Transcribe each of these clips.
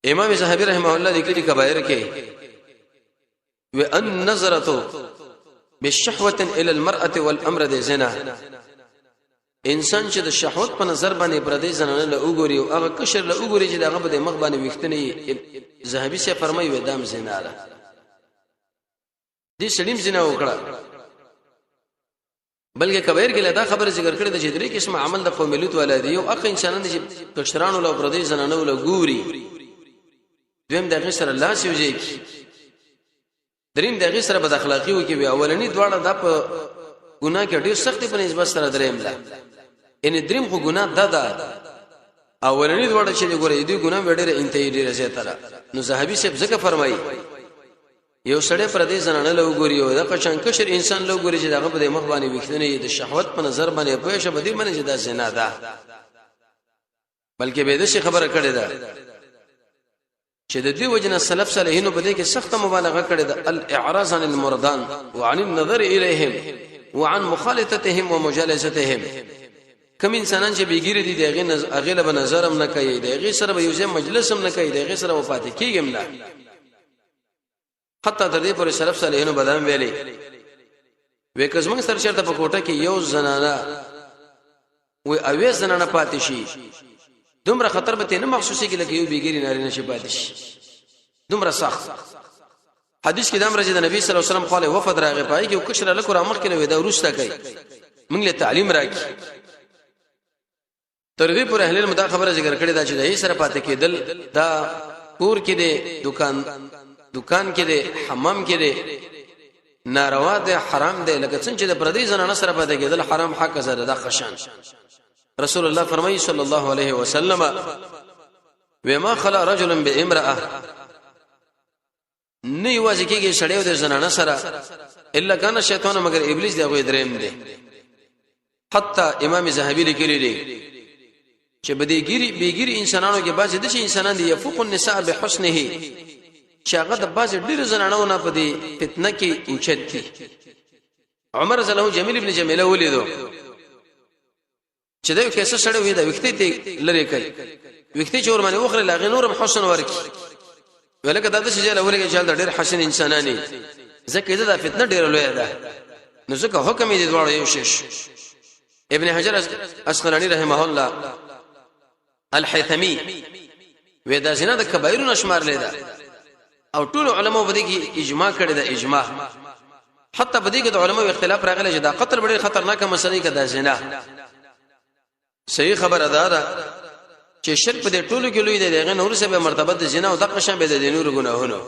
امام زهبي رحمه الله لیکلي کبایر کې وان نظرته بالشهوه الى المراه والامر د زنا. انسان چې د شهوت په نظر باندې پردې زنانه له وګوري او هغه کشر له وګوري چې دغه په مخ باندې وختنی، زهبي سه فرمایي و دام زنا ده. دې سړیم زنا وکړه. بلکې کبیر کې دا خبره ذکر کړې ده چې درې قسم عمل د قوم لوط والا دی. یو اخ انسانان چې کشرانو له پردې زنانو له ګوري، دویم دغه سره لاس یو ځای کی، دریم دغه سره بد اخلاقی وکي. وی اولنی دواړه د په ګناه کې ډیر سخت په نسبت سره دریم لا، ان دریم خو ګناه ده ده. اولنی دواړه چې ګورې دې ګناه ډېر انتهایی ډېر زیاته ده. نو زهبي صاحب ځکه فرمایي یو سړی پر دې زنانه له وګوري او د قشان کشر انسان له وګوري چې دغه په دې مخ باندې وښتنه د شهوت په نظر باندې پوه شه به دې باندې چې دا زنا ده. بلکې به دې خبره کړې ده چې د دې وجنه سلف صالحینو په دې کې سخته مبالغه کړې ده، الاعراض عن المردان وعن النظر اليهم وعن مخالطتهم ومجالستهم. کوم انسانان چې بیګری دي، دغه هغه له نظر هم نه کوي، دغه سره به یو ځای مجلس هم نه کوي، دغه سره وفات کیږي نه. حتی تر دې پورې سلف صالحینو بدام ویلي وې که زمونږ سره چرته په کوټه کې یو زنانه وې اوې زنانه پاتې شي، دومره خطر به نه محسوسي کې لکه یو بیګری نارینه شي پاتې شي، دومره سخت. حدیث کې دام راځي د نبی صلی الله علیه وسلم خاله وفد راغی، پای کې کشره لکه را مخ کې نو دا ورسته کوي موږ له تعلیم راکې. تر دې پر اهل علم دا خبره ذکر کړې ده چې د هی سره پاتې کېدل دا کور کې دی، دکان کې دی، حمام کې دی، ناروا دی، حرام دی، لکه څنګه چې د پردي زنانه سره پاتې کېدل حرام حق سره دا خشان. رسول الله فرمایي صلی الله علیه وسلم وما خلا رجل بامراه، نه یوازې کېږي سړی او د زنانه سره، الا کان شیطان، مگر ابلیس دی غوې دریم دی. حتی امام زهبی لیکلی دی چې بدیګری بیګری انسانانو کې بعضې د انسانان دي یفوق النساء بحسنه، چې هغه د بعضې ډېر زنانو نه په دې فتنه کې اوچت دي. عمر زله جمیل ابن جمیله ولیدو چې دا یو کیسه سره وي، دا وخته ته لری کوي، وخته چې ور باندې وخره لاغه نورم حسن ورکی. ولکه دا د چې له ورګه چې ډېر حسن انسانانی، ځکه دا فتنه ډېر لوی ده، نو ځکه حکم یې دواړو یو شش. ابن حجر اسقلانی رحمه الله الحیثمی وې دا زنا د کبایرو نشمار لیدا او ټول علما په دې کې اجماع کړی دا اجماع. حتی په دې کې د علماو اختلاف راغلی چې دا قتل ډېر خطرناکه مسله ده دا زنا. صحیح خبره ده دا چې شرک په دې ټولو کې لوی دی، دغه نور سبه مرتبه د زنا او د قشان به د نور ګناهونو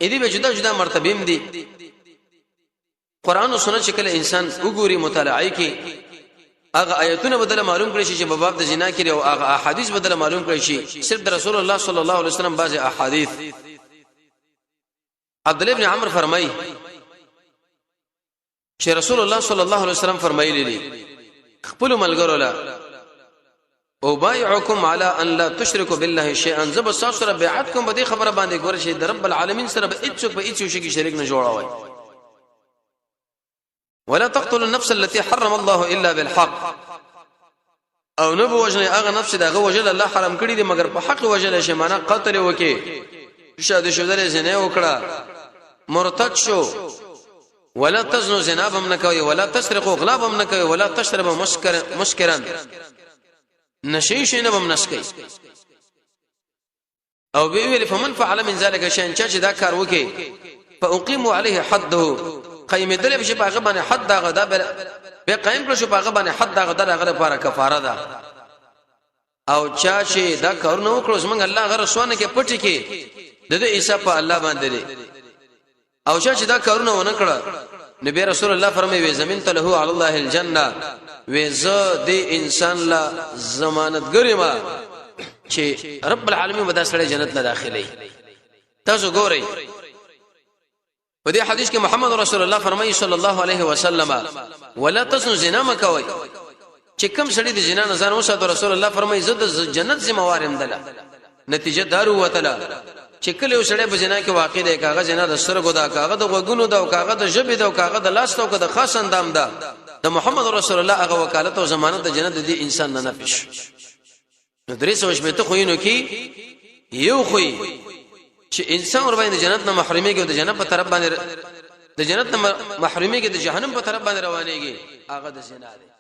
اې دې به جدا جدا مرتبه هم دي. قران او سنت چې کله انسان وګوري مطالعه کوي، هغه آیتونه بدل معلوم کړی شي چې په باب د زنا کې او هغه احادیث بدل معلوم کړی شي. صرف د رسول الله صلی الله علیه وسلم بعض احادیث، عبد الله ابن عمرو فرمایي چې رسول الله صلی الله علیه وسلم فرمایلی دي خپل ملګرو له او بایعکم علی ان لا تشرکوا بالله شیئا، زب تاسو سره بیعت کوم به دې خبره باندې ګور شي د رب العالمین سره به هیڅ په هیڅ شي کې شریک نه جوړاوي، ولا تقتلوا النفس التي حرم الله الا بالحق، او نه بوجنه هغه نفس دغه وجل الله حرام کړی دی مګر په حق وجل شي، معنا قتل وکي، شاد شودل، زنا وکړه، مرتد شو. ولا تزنو، زنا بم نه کوي، ولا تسرقوا، غلا بم نه کوي، ولا تشربوا مسکر مسکرا، نشي شي نه بم نسکي. او به ویل فمن فعل من ذلك شيئا، چې دا کار وکي، فاقيموا عليه حده، قائم دل به په هغه باندې حد دغه دا به قائم کړ شو په هغه باندې حد دغه دغه لپاره کفاره ده. او چا چې دا کارونه وکړو زمونږ الله غره سونه کې پټ کې د دې عیسی په الله باندې دی. او چا چې دا کارونه ونه کړه، نبی رسول الله فرمایي وی زمين ته له علی الله الجنه، وی زه دې انسان لا ضمانتګری ما چې رب العالمین به دا سړی جنت ته داخلي. تاسو ګورئ په دې حدیث کې محمد رسول الله فرمایي صلی الله علیه وسلم ولا تسنو، زنا مکوئ. چې کوم سړی د زنا نه ځان وساتو، رسول الله فرمایي زه د جنت ذمہ وارم دله. نتیجه دارو وتله چې کله یو سړی په زنا کې واقع دی، کاغه زنا د سترګو دا، کاغه د غوګونو دا، کاغه د ژبې دا، کاغه د لاس دا، د خاص اندام دا، د محمد رسول الله هغه وکالت او ضمانت د جنت د دې انسان نه نفش. نو درې سو شپېته خوینو کې یو خو چې انسان ور باندې جنت نه محروميږي او د جنت په طرف باندې د جنت نه محروميږي، د جهنم په طرف باندې روانيږي، هغه د زنا دی.